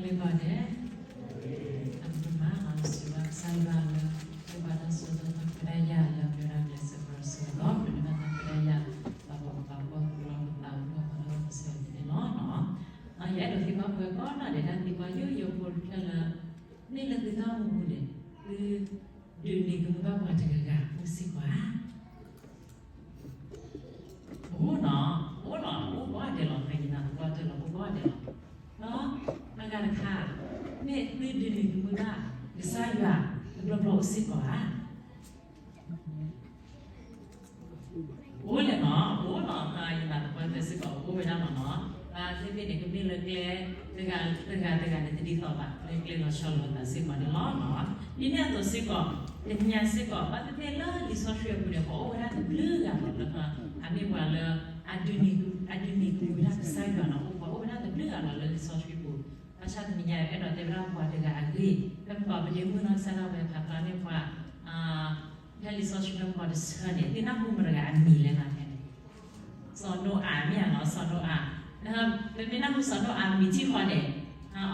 မ့ၢ်ဘၣ်ဒဲး, အမ့ၢ်မး စံးဘၣ်ကစၢ်ယွၤလၢ မ့ၢ်ဘၣ်တၢ်စိတၢ်ကမၣ် ကစၢ်ယွၤလၢ မ့ၢ်ဒၣ်ကျဲးစၢးကရၢစၢဒီး ပမ့ၢ်ဘၣ်တၢ်ကစၢ်ယွၤ ပပာ်ပာ်ပီပီလီၤပသး ပပာ်ပီပသးန့ၣ်လီၤ. ယအဲၣ်ဒိးသံကွၢ်ပှၤကိးဂၤဒဲး တၢ်သံကွၢ်ယိယိဖိတဖျၢၣ်လၢ မ့ၢ်လၢသုတၢ်အိၣ်မူပူၤန့ၣ် သုဒုးန့ၢ်ကမူၣ်ဘၣ်ပှၤတဂၤဂၤ အိၣ်စ့ၢ်ကီးဧါ. အိၣ်နီၤ, အိၣ်နီၤ, အိၣ်ကိးဂၤဒဲးလီၤ, ယနာ်သပှၢ်တၢၢ်လီၤ အိၣ်ကိးဂၤဒဲးလီၤ. အဂၤတခါ, မ့ၢ်သုဒုးန့ၢ်ကမူၣ်ဘၣ် ကစၢ်ယွၤ တဘျီဘျီအိၣ်စ့ၢ်ကီးဧါ. အိၣ်လဲၣ်နီၤ, အိၣ်နီၤ, ယနာ်သပှၢ်တၢၢ်စ့ၢ်ကီး အိၣ်ဝဲဒၣ်မးနီၤ. ဘၣ်သ့ၣ်သ့ၣ်န့ၣ် ကမ့ၢ်လၢကျဲ တဂၤတဂၤန့ၣ် တဒ်သိးဘၣ်, လၢကျဲလီၤဆီလိာ်သးစ့ၢ်ကီးန့ၣ်လီၤ. ဒ်န့ၣ်အသိးစ့ၢ်ကီး, တနံၤညါစ့ၢ်ကီး ဘၣ်သ့ၣ်သ့ၣ်လၢလံာ်စီဆှံအပူၤန့ၣ် ပှၤအိၣ်ဝဲဒၣ်တဘျုးဂၤလီၤလၢ အမ့ၢ်ပှၤလၢ အဒုးန့ၢ်ကမူၣ်ဝဲဒၣ်ကစၢ်ယွၤနီၤ, ပှၤအိၣ်ဝဲဒၣ်တဘျုးဂၤလီၤလၢလံာ်စီဆှံပူၤ. ဘၣ်ဆၣ်တနံၤညါ အဲၣ်ဒိးတဲဝဲဒၣ်ပှၤတဂၤအဂ့ၢ်, ဖဲပကီးပဒ့မုၣ်နီၢ်ကစၢ်ဒၣ်ဝဲ ဖးဖျါန့ၢ်ပှၤ ဖဲလံာ်စီဆှံဖဲပကီးတဆၢန့ၣ် သုနၢ်ဟူမတၤတဂၤအမံၤလဲၣ်နီၤဖဲန့ၣ်, စီၤနိအၤမ့ၢ်ဧါနီၤ, စီၤနိအၤ, ပမ့ၢ်နၢ်ဟူစီၤနိအၤမံၤထံၣ်ဃီန့ၣ်,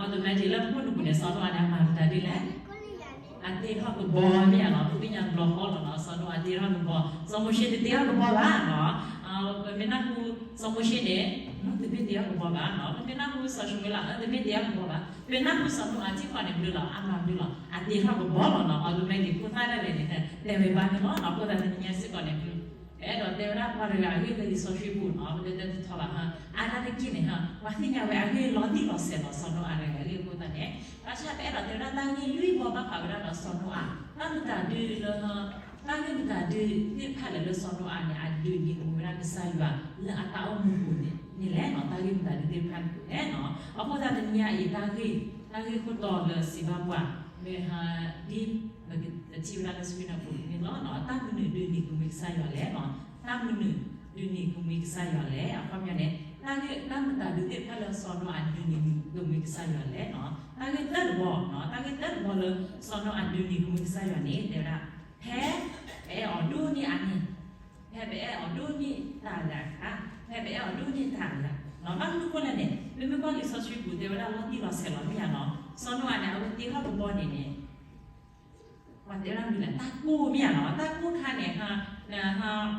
automatic လၢပခိၣ်နူာ်ပူၤန့ၣ် စီၤနိအၤန့ၣ် အမၤမတၤဒ်လဲၣ်, အတ့ထီၣ်ကဘီမ့ၢ်ဧါနီၤ, ပသ့ၣ်ညါတဘျီဃီလီၤနီၤ, စီၤနိအၤတ့ထီၣ်ကဘီ, စီၤမိၤၡ့တတ့ထီၣ်ကဘီဘၣ်နီၤ. ပမ့ၢ်နၢ်ဟူစီၤမိၤၡ့န့ၣ်, တမ့ၢ်တ့ထီၣ်ကဘီဘၣ်နီၤ, ပမ့ၢ်နၢ်ဟူစီၤၡမူၤအ့လး တမ့ၢ်တ့ထီၣ်ကဘီဘၣ်, ပမ့ၢ်နၢ်ဟူစီၤနိအၤထံၣ်ဃီန့ၣ် ဘျုးလီၤ, အမၤဘျုးလီၤ, အတ့ထီၣ်ကဘီလီၤနီၤ, automatic ဖိသၣ်ဒၣ်လဲာ်န့ၣ် တဲဝဲဘၣ်န့ၣ်လီၤနီၤ. အဃိသတးတနံၤညါစ့ၢ်ကီးန့ၣ် အဲၣ်ဒိးတဲဝဲဒၣ်ပှၤတဂၤအဂ့ၢ်လၢလံာ်စီဆှံပူၤနီၤ, ပတဲတထီဘၣ်, အါဒၣ်တက့ၢ်န့ၣ် ပှၤသ့ၣ်ညါဝဲအဂ့ၢ်လီၤတံၢ်လီၤဆဲးလီၤ စီၤနိအၤတဂၤအဂ့ၢ်အဃိသတးန့ၣ်, ဘၣ်ဆၣ်ပအဲၣ်ဒိးတဲဝဲဒၣ်တၢ်ဂ့ၢ်လွံၢ်ဘီဘၣ်ဃးဝဲဒၣ်ဒီးစီၤနိအၤ, တၢ်မတၤဒုလၢ တၢ်ဂ့ၢ်မတၤဒုသ့ၣ်တဖၣ်လဲၣ်လၢစီၤနိအၤန့ၣ် အဒုးန့ၢ်ကမူၣ်ဝဲဒၣ်ကစၢ်ယွၤလၢအတၢ်အိၣ်မူပူၤန့ၣ်လဲၣ်နီၤ, တၢ်ဂ့ၢ်မတၤဒုသ့ၣ်တဖၣ်န့ၣ်လဲၣ်နီၤ. အဃိသတးတနံၤညါအံၤ တၢ်ဂ့ၢ်, တၢ်ဂ့ၢ်ခိၣ်တီလၢစံးဘၣ်ပှၤ, မ့ၢ်ဟါ, ဒ်ပကထံၣ်ဝဲဒၣ်လၢ screen အပူၤန့ၣ်လီၤ, တၢ်မနုၤဒုးန့ၢ်ကမူၣ်ကစၢ်ယွၤလဲၣ်နီၤ, တၢ်မနုၤဒုးန့ၢ်ကမူၣ်ကစၢ်ယွၤလဲၣ်. အခီပညီန့ၣ် တၢ်ဂ့ၢ်, တၢ်မတၤဒုသ့ၣ်တဖၣ်လၢစီၤနိအၤဒုးန့ၢ်ကမူၣ်ကစၢ်ယွၤလဲၣ်နီၤ. တၢ်ဂ့ၢ်တၢတဘီနီၤ, တၢ်ဂ့ၢ်တၢတဘီလၢ စီၤနိအၤဒုးန့ၢ်ကမူၣ်ကစၢ်ယွၤန့ၣ် တဲဝဲဒၣ်, ဖဲပအဲၣ်အီၤဒိၣ်န့ၢ်အါန့ၢ်, ဖဲပအဲၣ်အီၤဒိၣ်န့ၢ်တၢ်အဂၤတခါ, ဖဲပအဲၣ်အီၤဒိၣ်န့ၢ်တၢ်အဂၤ, ဘၣ်မနုၤအဃိလဲၣ်န့ၣ် ပမ့ၢ်ကွၢ်လံာ်စီဆှံပူၤတဲဝဲဒၣ်လီၤတံၢ်လီၤဆဲးလီၤမ့ၢ်ဧါနီၤ, စီၤနိအၤန့ၣ် အဝဲတ့ထီၣ်ကဘီန့ၣ်န့ၣ် ပှၤတဲဝဲဒၣ်မနုၤလဲၣ်, တၢ်ကိၢ်မ့ၢ်ဧါနီၤ, တၢ်ကိၢ်ခါန့ၣ်,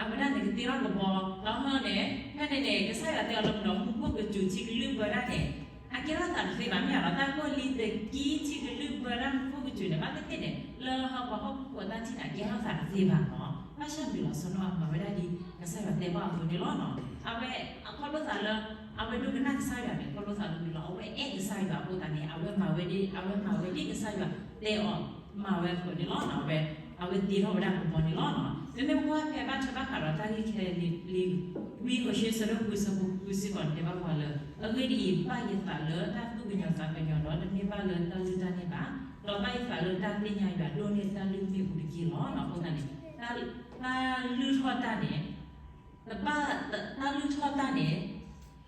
အဝဲဒၣ်န့ၣ်ကတ့ထီၣ်ကဘီ, ဒီးဟီန့ၣ် ဖဲန့ၣ်န့ၣ် ကစၢ်ယွၤတဲအီၤလၢမုၢ်ဒီး မူခိၣ်ကစူၤထံကလုၢ်ဘၢဒၣ်န့ၣ် အကဲထီၣ်သးတသ့ဘၣ်မ့ၢ်ဧါနီၤ, တၢ်ကိၢ်လံတကံထံကလုၢ်ဘၢဒၣ်မူခိၣ်ကစူၤန့ၣ် ဘၣ်သ့ၣ်သ့ၣ်န့ၣ် လၢဟီပှၤဟီၣ်ခိၣ်ဖိအတၢ်ထံၣ်န့ၣ် အကဲထီၣ်သးတသ့ဘၣ်နီၤ, ဘၣ်ဆၣ်မနုၤလီၤ စီၤနိအၤမၤဝဲဒၣ်ဒ်ကစၢ်ယွၤတဲဘၣ်အသိးန့ၣ်လီၤနီၤ, အဝဲအခီဖျိသးလၢ အဝဲဒိကနၣ်ကစၢ်ယွၤန့ၣ် ခီဖျိသးလၢမနုၤလီၤ, အဝဲအဲၣ်ကစၢ်ယွၤအဃိသတးန့ၣ် အဝဲမၤဝဲဒ်, အဝဲမၤဝဲဒ်ကစၢ်ယွၤတဲအီၤမၤဝဲအသိးန့ၣ်လီၤနီၤ, အဝဲ, အဝဲတ့ထီၣ်ဝဲဒၣ်ကဘီန့ၣ်လီၤနီၤ, မ့မ့ၢ်ပကွၢ်ဖဲဘၣ်ထွဲဘၣ်ဃးဒီးတၢ်ဂ့ၢ်ခဲလၢာ်လံ, ဝံယိၤၡ့ဆၢဒိၣ်ဃုဆၢဖိဃုစ့ၢ်ကီးန့ၣ် တဲဘၣ်ပှၤလၢ အဂ့ၢ်ဒ်အံၤ, ဘၣ်ယသးလၢတၢ်သူၣ်ကညီၤသးကညီၤဒီး တမ့ၢ်ဘၣ်လၢတၢ်လုၢ်တၢ်န့ၢ်ဘၣ်, ဒီးဘၣ်ယသးလၢတၢ်သ့ၣ်ညါယွၤဒိၣ်န့ၢ်တၢ်လုၢ်မ့ၣ်အူတက့ၢ်လီၤနီၤ, အဃိသတးန့ၣ် တၢ်လုၢ်ထီၣ်တၢ်န့ၣ် တဘၣ်, တၢ်လုၢ်ထီၣ်တၢ်န့ၣ်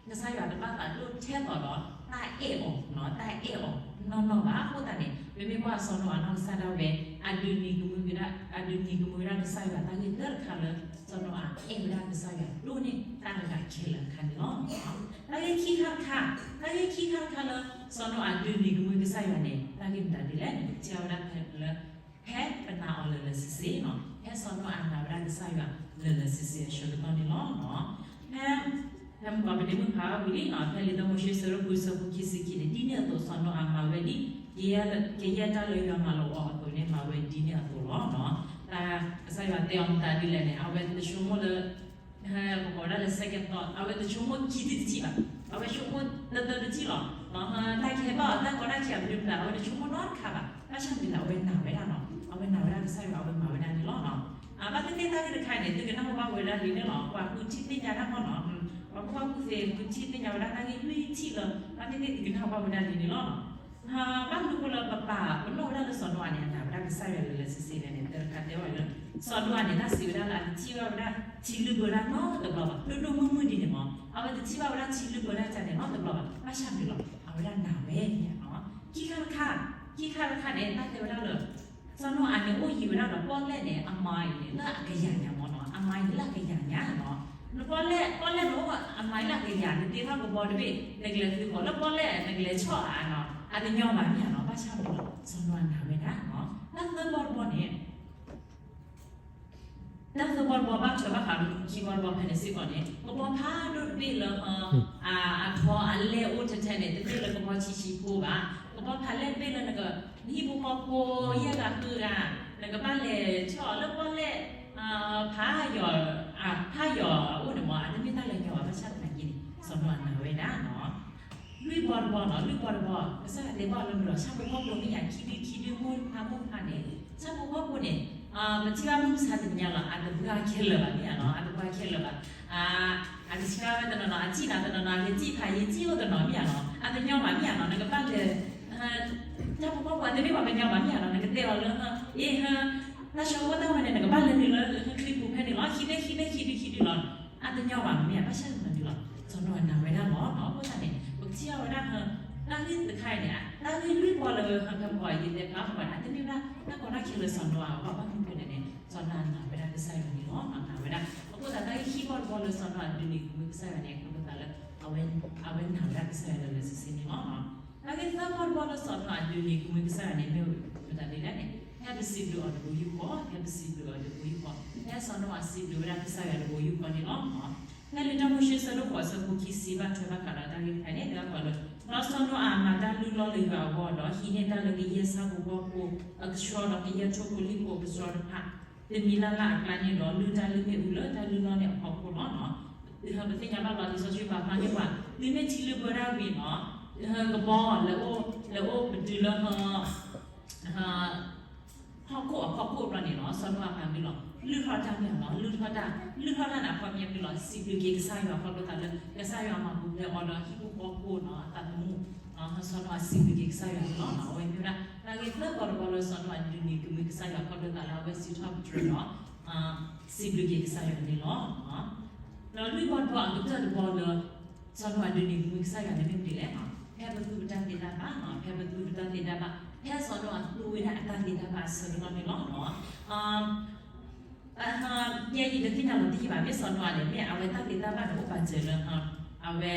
ကစၢ်ယွၤတဘၣ်သးဒိၣ်ထဲသိးဒီး တၢ်အဲၣ်အီၤနီၤ, တၢ်အဲၣ်အီၤနီၢ်နီၢ်ဘၣ်. အဃိသတးန့ၣ် ပမ့ၢ်ကွၢ်စီၤနိအၤနီၢ်ကစၢ်ဒၣ်ဝဲ အဒုးန့ၢ်ကမူၣ်ဝဲဒၣ်, အဒုးန့ၢ်ကမူၣ်ဝဲဒၣ်ကစၢ်ယွၤ တၢ်ဂ့ၢ်တၢတခါလၢ စီၤနိအၤအဲၣ်ဝဲဒၣ်ကစၢ်ယွၤဒိၣ်န့ၢ်တၢ်ဂၤခဲလၢာ်အခါန့ၣ်လီၤ. တၢ်ဂ့ၢ်ခံခါတခါ, တၢ်ဂ့ၢ်ခံခါတခါလၢ စီၤနိအၤဒုးန့ၢ်ကမူၣ်ကစၢ်ယွၤန့ၣ် တၢ်ဂ့ၢ်မတၤဒ်လဲၣ်န့ၣ် ပထံၣ်ဝဲဒၣ်ဖဲလၢ ဖဲပနာ်အီၤလၢာ်လၢာ်ဆ့ဆ့နီၤ, ဖဲစီၤနိအၤနာ်ဝဲဒၣ်ကစၢ်ယွၤလၢာ်လၢာ်ဆ့ဆ့အဆၢကတီၢ်န့ၣ်လီၤ. ဖဲ, ဖဲမုၢ်ကီးပဒ့မုၣ်ဖးဝံၤလံနီၤ, ဖဲလံာ်စီဆှံအဆၢဒိၣ်ဃုဆၢဖိခံဆံခံန့ၣ် ဒ်န့ၣ်အသိးစီၤနိအၤမၤဝဲဒ် ကယဲၢ်တၢ်လၢယွၤမၤလိာ်အီၤအသိးန့ၣ် မၤဝဲဒ်န့ၣ်အသိးလီၤ. တၢ်ကစၢ်ယွၤတဲအီၤမတၤဒ်လဲၣ်န့ၣ် အဝဲတဆိကမိၣ်လၢ ပကိးဝဲဒၣ်လၢ second thought အဝဲတဆိကမိၣ်ခံထံၣ်တထံၣ်ဘၣ်, အဝဲဆိကမိၣ်တသၢတထံၣ်လီၤ. တၢ်ကဟဲဘၣ်အီၤ တၢ်ကီတၢ်ခဲအဘျုးမတၤ အဝဲတဆိကမိၣ်နီတခါဘၣ်. ဘၣ်ဆၣ်မနုၤလဲၣ် အဝဲနာ်ဝဲဒၣ်နီၤ, အဝဲနာ်ဝဲဒၣ်ကစၢ်ယွၤ အဝဲမၤဝဲဒၣ်န့ၣ်လီၤ. ဘၣ်သ့ၣ်သ့ၣ်တၢ်ဂ့ၢ်တခါန့ၣ် သုကနၢ်ဟူဘၣ်ဝဲဒၣ်လံန့ၣ်လီၤ. ပှၤဃုထံၣ်သ့ၣ်ညါတၢ်မ့ၢ်နီၤ, ပှၤကူၣ်ဘၣ်ကူၣ်သ့ဃုထံၣ်သ့ၣ်ညါဝဲဒၣ်တၢ်ဂ့ၢ်လွံၢ်ထံၣ်လၢ ဘၣ်သ့ၣ်သ့ၣ်သုကနၢ်ဟူဘၣ်ဝဲဒၣ်လံန့ၣ်လီၤ. ဘၣ်မနုၤအဃိလၢပပာ်ပနီၣ်ဝဲဒၣ်လၢစီၤနိအၤန့ၣ် အနာ်ဝဲဒၣ်ကစၢ်ယွၤလၢာ်လၢာ်ဆ့ဆ့လဲၣ်န့ၣ် တၢ်တခါတဲဝဲလၢ စီၤနိအၤန့ၣ် တၢ်စံးဝဲဒၣ်လၢအတထံၣ်ဘၣ်ဝဲဒၣ်ထံလုၢ်ဘၢတၢ်နီတဘျီဘၣ်, ဒိၣ်ဒိၣ်မုၢ်မုၢ်ဒ်န့ၣ်မ့ၢ် အဝဲတထံၣ်ဘၣ်ဝဲဒၣ်ထံလုၢ်ဘၢတၢ်န့ၣ်နီတဘျီဘၣ်. ဘၣ်ဆၣ်မနုၤလီၤ အဝဲဒၣ်နာ်ဝဲန့ၣ်လီၤ. ခံခါတခါ, ခံခါတခါန့ၣ် တၢ်တဲဝဲဒၣ်လၢ စီၤနိအၤန့ၣ် အိၣ်ယံၤဝဲဒၣ်ဒီးပီၣ်လဲၣ်န့ၣ် အမါအံၤန့ၣ် လၢအကယၤညါမ့ၢ်နီၤ, အမါအံၤန့ၣ်လၢအကယၤညါနီၤ. နပီၣ်လဲၣ် ပီၣ်လဲၣ်နအိၣ်အမၤလၢအကယၤ နတ့ထီၣ်ကဘီတဘ့ၣ် နကလဲၤသုးဃီၤလၢပီၣ်လဲၣ် နကလဲၤဆီၣ်ဧါနီၤ အတညီဘၣ်မ့ၢ်ဧါနီၤ ဘၣ်ဆၣ်မနုၤလီၤ စီၤနိအၤနာ်ဝဲဒၣ်နီၤ တၢ်သၢဘီတဘီန့ၣ် တၢ်သၢဘီတဘီဘၣ်ထွဲဘၣ်ဃးလၢခံဘီတဘီဖဲန့ၣ်စ့ၢ်ကီးန့ၣ် ကဘီဖးဒိၣ်တဘ့ၣ်လၢ အထီအလဲအိၣ်ထဲထဲန့ၣ် တမ့ၢ်လၢကဘီဆံးဆံးဖိဘၣ်, ကဘီဖးလဲၢ်တဘ့ၣ်လၢနက နဟံၣ်ဖိဃီဖိယဲၢ်ဂၤဃုဂၤ နကဘၣ်လဲၤဆီၣ်လၢပီၣ်လဲၣ် ဖးယီၤ ဖးယီၤအအိၣ်န့ၣ်မ့ၢ် အတမ့ၢ်တၢ်လၢညီဘၣ် ဘၣ်ဆၣ်သနာ်က့န့ၣ် စီၤနိအၤနာ်ဝဲဒၣ်နီၤ လွံၢ်ဘီတဘီနီၤ လွံၢ်ဘီတဘီ ကစၢ်ယွၤတဲဘၣ်လၢမုၢ်ဒီး ဆၣ်ဖိကီၢ်ဖိမ့ၢ်ယၤခံဒုခံဒုမိၢ်ဖးမိၢ်ဖးန့ၣ် ဆၣ်ဖိကီၢ်ဖိန့ၣ် ပထံၣ်ဘၣ်မုၢ်မဆါတနံၤညါလီၤ အတပှၢ်ခဲလၢာ်ဘၣ်မ့ၢ်ဧါနီၤ အတပှၢ်ခဲလၢာ်ဘၣ် အကဆှၢဝဲတနီၤနီၤ အစံၣ်နၤတနီၤနီၤ ကစံၣ်ဖးယံၤစံၣ်အိၣ်တနီၤမ့ၢ်ဧါနီၤ အတညီဘၣ်မ့ၢ်ဧါနီၤ နကဘၣ်လဲၤ ဆၣ်ဖိကီၢ်ဖိတမ့ၢ်ပှၤကညီဘၣ်မ့ၢ်ဧါနီၤ နကတဲအီၤလၢ အ့ၣ် တၢ်ဆၢကတီၢ်ဝဲန့ၣ် နကဘၣ်လဲၤနုာ်လၢချံပူၤဖဲန့ၣ်လီၤ ခံဘ့ၣ်ခံဘ့ၣ်ခံဒုခံဒုလီၤ အတညီဘၣ်မ့ၢ်ဧါ ဘၣ်ဆၣ်သနာ်က့လီၤ စီၤနိအၤနာ်ဝဲဒၣ်လီၤ အဃိသတးန့ၣ် ပကထံၣ်အီၤဝဲဒၣ် တၢ်ဂ့ၢ်တခါအံၤန့ၣ် တၢ်ဂ့ၢ်လွံၢ်ဘီလၢဟဲဖဲပှၤယတဲဖျါပှၤန့ၣ် တမ့ၢ်ဘၣ်တၢ်ကီတၢ်ခဲလၢစီၤနိအၤဘၣ် ဘၣ်မနုၤဃိလဲၣ်န့ၣ် စီၤနိအၤနာ်ဝဲဒၣ်ကစၢ်ယွၤန့ၣ်လီၤ နာ်ဝဲဒၣ် အဃိသတးတၢ်ဂ့ၢ်ခံဘီတဘီလၢစီၤနိအၤဒုးနံၤကမှံကစၢ်ယွၤန့ၣ် အဃိသတးလၢ အဝဲနာ်ဝဲဒၣ်ကစၢ်ယွၤလၢာ်လၢာ်ဆ့ဆ့န့ၣ်လီၤ တၢ်ဂ့ၢ်သၢဘီတဘီလၢစီၤနိအၤဒုးနံၤကမှံကစၢ်ယွၤန့ၣ် မ့ၢ်မတၤဒ်လဲၣ်န့ၣ် ဖဲပစံးဘျုးအီၤတဘိယူၢ်ဃီ ဖဲပစံးဘျုးအီၤတဘိယူၢ်ဃီ ဖဲစီၤနိအၤစံးဘျုးဝဲဒၣ်ကစၢ်ယွၤတဘိယူၢ်ဃီန့ၣ်လီၤ ဖဲလံာ်တၢမိၤၡ့ဆၢဒိၣ်ဃိးဆၢဖိခံဆံဘၣ်ထွဲဘၣ်ဃးဒီးတၢ်ဂ့ၢ်တခါန့ၣ် တဲဘၣ်ပှၤလၢ ဒီးစီၤနိအၤမၤတၢ်လုၢ်လီၢ်လၢယွၤအဂီၢ်ဒီး ဟံးန့ၢ်တၢ်လၢကယဲၢ်ဆၣ်ဖိကီၢ်ဖိအကဆှီဒီးကယဲၢ်ထိၣ်ဖိလံၣ်ဖိကဆှီတဖၣ် တမံၤလၢ်လၢ်အကျါန့ၣ်ဒီး လုၢ်တၢ်လုၢ်မ့ၣ်အူလၢတၢ်လုၢ်လီၢ်န့ၣ်အဖီခိၣ်လီၤ. ပသ့ၣ်ညါဘၣ်လီၤ လံာ်စီဆှံပာ်ဖျါန့ၢ်ပှၤ သုမ့ၢ်ထံလုၢ်ဘၢတၢ်ဝံၤနီၤ ကဘီလဲၤအိၣ်ပတုာ်လၢ ဟီၣ်ခိၣ်အဖီခိၣ်ဘျီန့ၣ်လီၤ စီၤနိအၤပာ်မ့ၢ်လီၤ လုၢ်ထီၣ်တၢ်မ့ၢ်လီၤ လုၢ်ထီၣ်တၢ် လုၢ်ထီၣ်တၢ်န့ၣ်အခီပညီမ့ၢ်လီၤ စံးဘျုးက့ၤကစၢ်ယွၤခီဖျိသးလၢ ကစၢ်ယွၤမၤပူၤဖျဲးအီၤဒီးဟံၣ်ဖိဃီဖိနီၤ အသးသမူ စီၤနိအၤစံးဘျုးက့ၤကစၢ်ယွၤန့ၣ်လီၤ. အဝဲမ့ၢ်ဝဲဒၣ် တၢ်ဂ့ၢ်သၢဘီတဘီလၢစီၤနိအၤဒုးနံၤကမှံကစၢ်ယွၤခီဖျိသးလၢအဝဲစံးထီၣ်ပတြၢၤဒီး စံးဘျုးက့ၤကစၢ်ယွၤန့ၣ်လီၤ. ဒီးလွံၢ်ဘီတဘီအကတၢၢ်တဘီလၢ စီၤနိအၤဒုးနံၤကမှံကစၢ်ယွၤန့ၣ်မ့ၢ်မနုၤလဲၣ်. ဖဲပသူပတၢ်သ့တၢ်ဘၣ်, ဖဲပသူပတၢ်သ့တၢ်ဘၣ်, ဖဲစီၤနိအၤသူဝဲဒၣ်အတၢ်သ့တၢ်ဘၣ်အဆၢကတီၢ်န့ၣ်လီၤ. ယဲယတသ့ၣ်ညါလီၤတံၢ်ဘၣ် မ့ၢ်စီၤနိအၤန့ၣ် မ့ၢ်အဝဲတၢ်သ့တၢ်ဘၣ်န့ၣ် အိၣ်ပာ်စၢၤလၢ အဝဲ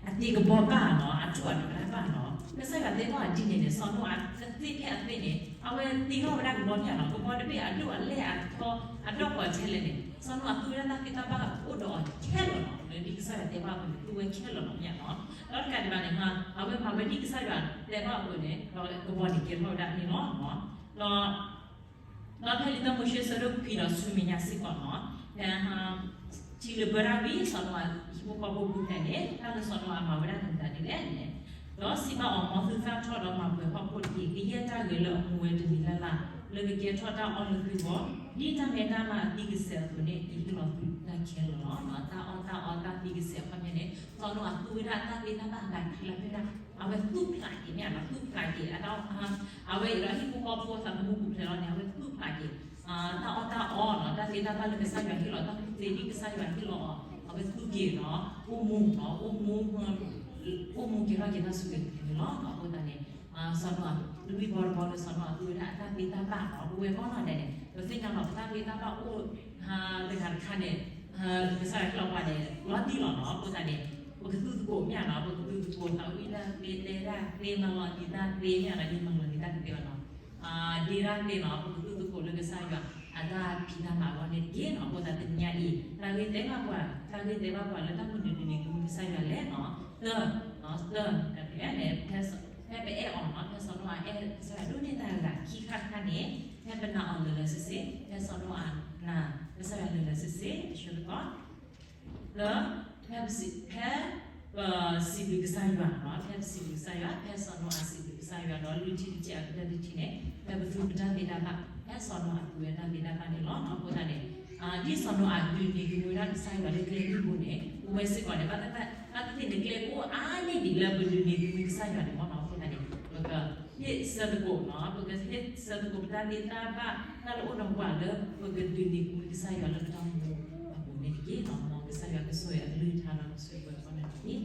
အတ့ကဘီဘၣ်နီၤ, အထိၣ်အတြၢၤဘၣ်နီၤ. ကစၢ်ယွၤတဲဘၣ်အီၤဒ်န့ၣ်န့ၣ် စီၤနိအၤအသ့ၣ်ဖဲအသ့ၣ်န့ၣ် အဝဲတ့ထီၣ်ဝဲဒၣ်ကဘီမ့ၢ်နီၤ, ကဘီတဘ့ၣ်အဒိၣ်အလဲၢ်အထီ အဒီၣ်ပှၤထဲလဲၣ်န့ၣ် စီၤနိအၤသူဝဲဒၣ်တၢ်သ့တၢ်ဘၣ်အိၣ်ဒီးအီၤခဲလၢာ်နီၤ. လၢဒ်ကစၢ်ယွၤတဲဘၣ်အီၤန့ၣ် သူဝဲခဲလၢာ်လီၤမ့ၢ်နီၤ. ဒီးတကးဒံးဘၣ်န့ၣ် အဝဲမၤဝဲဒ်ကစၢ်ယွၤတဲဘၣ်အီၤန့ၣ် ဒီးကဘီန့ၣ်ကဲထီၣ်ဝဲဒၣ်န့ၣ်လီၤ. ဒီး ဒီးဖဲလံာ်တၢမိၤၡ့ဆၢဒိၣ်ခွံဒီးဆူမဲာ်ညါစ့ၢ်ကီးနီၤ, ဖဲ ထံလုၢ်ဘၢတၢ်ဝံၤ စီၤနိအၤဟံၣ်ဖိဃီဖိပူၤဖျဲးန့ၣ် တၢ်လၢစီၤနိအၤမၤဝဲဒၣ်န့ၣ်မတၤဒ်လဲၣ်န့ၣ်, ဒီးစံးဘၣ်အီၤ မ်သုသၣ်ထီၣ်ဒီးမၤပှဲၤဟီၣ်ခိၣ်တက့ၢ်. ကယဲၢ်တၢ်ဂဲၤလၢအမူဝဲတမံၤလၢ်လၢ် လၢကကဲထီၣ်တၢ်အီၣ်လၢသုဂီၢ် ဒ်တၢ်မဲတၢ်မါအသံကစဲးအသိးန့ၣ် ယဟ့ၣ်လီၤသုတၢ်ခဲလၢာ်လီၤ. တၢ်အီၣ်တၢ်အီတၢ်သံကစဲးအခီပညီန့ၣ် စီၤနိအၤသူဝဲဒၣ်တၢ်သ့တၢ်ဘၣ်အဂၤခဲလၢာ်ဖဲဒၣ် အဝဲသူၣ်ဖျးက့ၤမ့ၢ်နီၤ, သူၣ်ဖျးက့ၤ အဝဲအံၤဒီးဟံၣ်ဖိဃီဖိသးသမူပူၤဖျဲးလီၤန့ၣ် အဝဲသူၣ်ဖျးက့ၤ တၢ်အီၣ်တၢ်အီနီၤ, တၢ်သ့တၢ်ဘၣ်လၢကစၢ်ယွၤဟ့ၣ်လီၤ, တၢ်ကူၣ်သ့ဒ်ကစၢ်ယွၤဟ့ၣ်လီၤအီၤ အဝဲသူၣ်က့ၤနီၤ, အိၣ်မူနီၤ, အိၣ်မူ အိၣ်မူက့ၤထီၣ်က့ၤတၢ်ဆူၣ်က့ၤတၢ်ဆါန့ၣ်လီၤ. အဃိသတးန့ၣ် စီၤနိအၤ လွံၢ်ဘီတဘီလၢစီၤနိအၤသူဝဲဒၣ်အတၢ်သ့တၢ်ဘၣ်နီၤ, ပဝဲကိးနီၢ်ဒဲးန့ၣ် ပသ့ၣ်ညါလီၤ ပတၢ်သ့တၢ်ဘၣ်အိၣ် တဂၤတခါန့ၣ် ကစၢ်ယွၤဟ့ၣ်လီၤပှၤန့ၣ် လီၤတံၢ်လီၤနီၤ. အဃိသတးန့ၣ် ပကသူသကိးမ့ၢ်နီၤ, ပကသူသကိး သးဝံၣ်တၢ်သ့ တဲတၢ်သ့ မၤလီၤနံၤတၢ်သ့မ့ၢ်နီၤ, ယမၤလီၤနံၤတၢ်တသ့ဘၣ်နီၤ, ဒ့တၢ်သ့နီၤ, ပကသူသကိးလၢကစၢ်ယွၤအတၢ်ဖံးတၢ်မၤအဂီၢ်န့ၣ်တက့ၢ်နီၤ. အဃိသတးတနံၤညါအံၤ တၢ်ဂ့ၢ်တဲဘၣ်ပှၤ တၢ်ဂ့ၢ်တဲဘၣ်ပှၤလၢတၢ်မုၢ်နံၤတနံၤ ကမ့ၢ်ကစၢ်ယွၤလဲၣ်နီၤ, သၢ သၢ ဖဲန့ၣ် ဖဲပအဲၣ်အီၤနီၤ, ဖဲစီၤနိအၤအဲၣ်ကစၢ်ယွၤဒိၣ်န့ၢ်တၢ်ဂၤခံခါတခါန့ၣ် ဖဲပနာ်အီၤလၢာ်လၢာ်ဆ့ဆ့, ဖဲစီၤနိအၤနာ်ကစၢ်ယွၤလၢာ်လၢာ်ဆ့ဆ့ တဆၢတကီး သၢ ဖဲပစံး ဖဲပစံးဘျုးကစၢ်ယွၤနီၤ, ဖဲပစံးဘျုးကစၢ်ယွၤ, ဖဲစီၤနိအၤစံးဘျုးကစၢ်ယွၤဒီး လွံၢ်ထံၣ်တထံၣ်အကတၢၢ်တထံၣ်န့ၣ် ဖဲပသူပတၢ်သ့တၢ်ဘၣ်, ဖဲစီၤနိအၤသူဝဲတၢ်သ့တၢ်ဘၣ်န့ၣ်လီၤ. အဃိသတးန့ၣ် ဒ်စီၤနိအၤဒုးနံၤကမှံဒၣ်ကစၢ်ယွၤလၢကျဲမုၢ်ပူၤန့ၣ် ပဝဲစ့ၢ်ကီးန့ၣ် ဘၣ်သ့ၣ်သ့ၣ်န့ၣ်ကျဲကအိၣ်အါန့ၢ်ဒံးလၢပဒုးနံၤကမှံကစၢ်ယွၤန့ၣ်မ့ၢ်နီၤ. အဃိသတးန့ၣ် ပက ဟ့ၣ်ဆၢသကိးနီၤ, ပကဟ့ၣ်ဆၢသကိးပတၢ်သ့တၢ်ဘၣ် တၢ်လၢအိၣ်ဒီးပှၤလၢ ပကဒုးနံၤကမှံကစၢ်ယွၤလၢပတၢ်အိၣ်မူအပူၤန့ၣ်တက့ၢ်နီၤ. မ်ကစၢ်ယွၤကဆိၣ်ဂ့ၤအကလုၢ်ကထါဒီးကဆိၣ်ဂ့ၤပှၤကိးဂၤဒဲးတက့ၢ်.